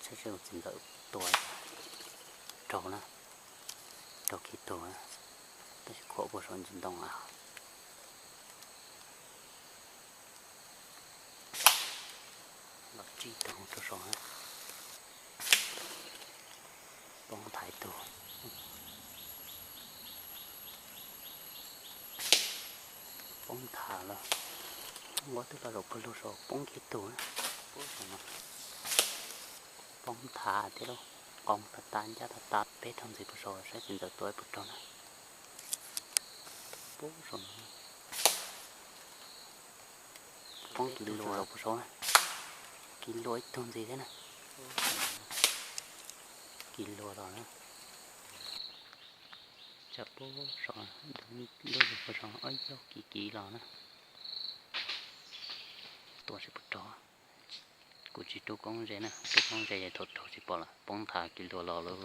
Tab sis txiv ntxawm tua raug na, raug kiag tug na, tab sis khuam puag saum ntsis ntoo a. Los tsib tug rau saud na. Poob thaiv tug. Poob nthav lawm. Nquab twb los zaum pawg lug saud poob kiag tug na. Poob saud no. Poob nthav thiab lauj. Qoo tas tas ncaj tas tas. Peb raug ntxiv puag saud saib txiv ntxawm tua ib puas raug na. Poob saud no. Poob kiv luas los puag saud na. Kiv luas ib tug ntxiv thiab na. Kiv luas los na. Tsam puag saud, lub puag saud ob yog kiv kiv los na. Tua tsis puas raug. Kuv tsis rub koob zeb na, rub koob zeb es thaum raug tsis pom lawm, poob nthav kiv luas los lawm.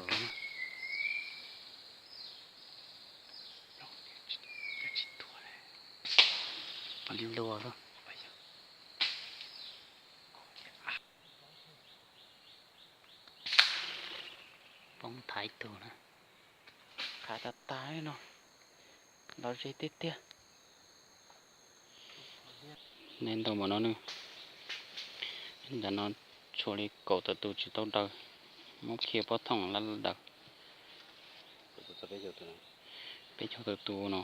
Luas lawm. Poob thaiv tug na. Thaiv tas tas no. Los ze tiag tiag. Neb ntau npaum no ne. Ntawm no tshuav li kaum tawm tus tsis tau daws, muab khiav pob thooj lab daws. Peb caug tawm tus no.